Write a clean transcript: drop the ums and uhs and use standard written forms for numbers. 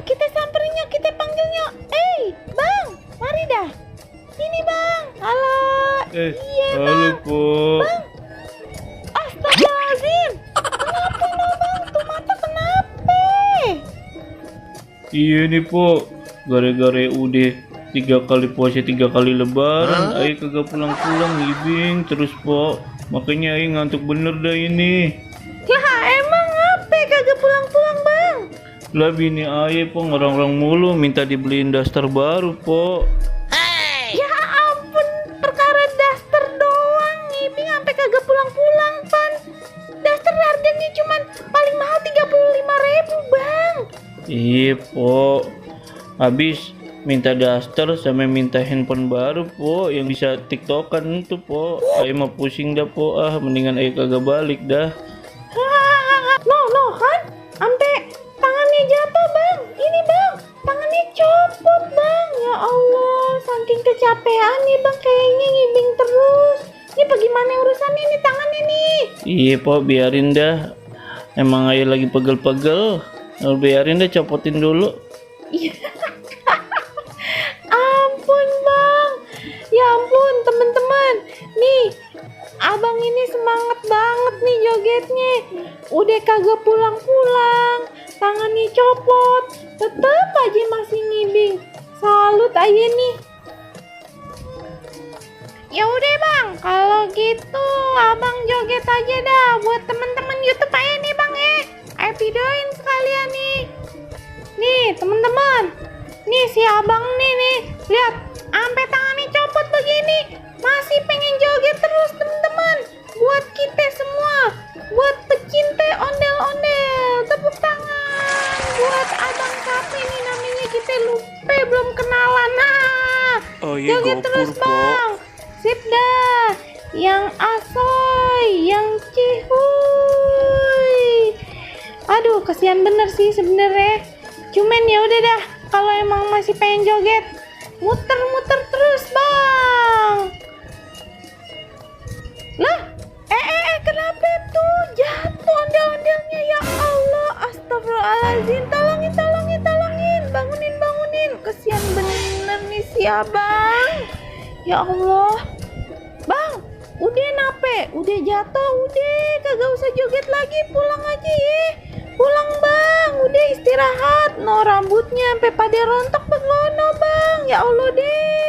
kita samperin yuk, kita panggil yuk. Bang, mari dah. Ini bang, halo. Iya Halo bang. po. Bang, astagfirullahaladzim. Kenapa lo bang? Tuh mata kenapa? Iya nih po, gara-gara udah 3 kali puasa 3 kali lebaran, Aing kagak pulang-pulang ngibing terus po. Makanya Aing ngantuk bener dah ini. Lah emang apa kagak pulang-pulang bang? Lah bini Aing po ngerang-rang mulu minta dibeliin daster baru po. Ya ampun, perkara daster doang ngibing sampai kagak pulang-pulang pan. Daster harganya cuman paling mahal 35.000 bang. Iya po, habis minta daster sama minta handphone baru po yang bisa tiktokan itu po. Aing mah pusing dah po, mendingan Aing kagak balik dah. No kan? Sampai tangannya jatuh bang. Ini bang, tangannya copot bang. Ya Allah, saking kecapean nih bang kayaknya ngibing terus. Ini bagaimana urusannya nih tangannya nih? Iya po, biarin dah. Emang Aing lagi pegel-pegel. Biarin deh, copotin dulu. Ampun bang. Ya ampun teman-teman. Nih, abang ini semangat banget nih jogetnya. Udah kagak pulang-pulang, tangannya copot, tetep aja masih ngibing. Salut aja nih. Ya udah bang, kalau gitu abang joget aja dah buat teman-teman YouTube aja nih bang ya. Ayo videoin sekalian nih. Nih teman-teman, nih si abang nih, lihat, sampai tangannya copot begini, masih pengen joget terus teman-teman. Buat kita semua, buat pecinta ondel-ondel, tepuk tangan buat abang Sapi nih namanya, kita lupa belum kenalan. Nah, Oh iya, joget gopur, terus Po. bang. Sip dah, yang asoy, yang cihuy. Aduh, kasihan bener sih sebenarnya. Cuman ya udah dah, kalau emang masih pengen joget, muter-muter terus bang. Lah, kenapa tuh jatuh ondel-ondelnya? Ya Allah, astagfirullahaladzim. Tolongin, bangunin. Kasihan bener nih si abang. Ya Allah, bang, udah nape? Udah jatuh, udah kagak usah joget lagi, pulang aja ya. Pulang bang, udah istirahat. No, rambutnya sampai pada rontok begono bang. Ya Allah deh.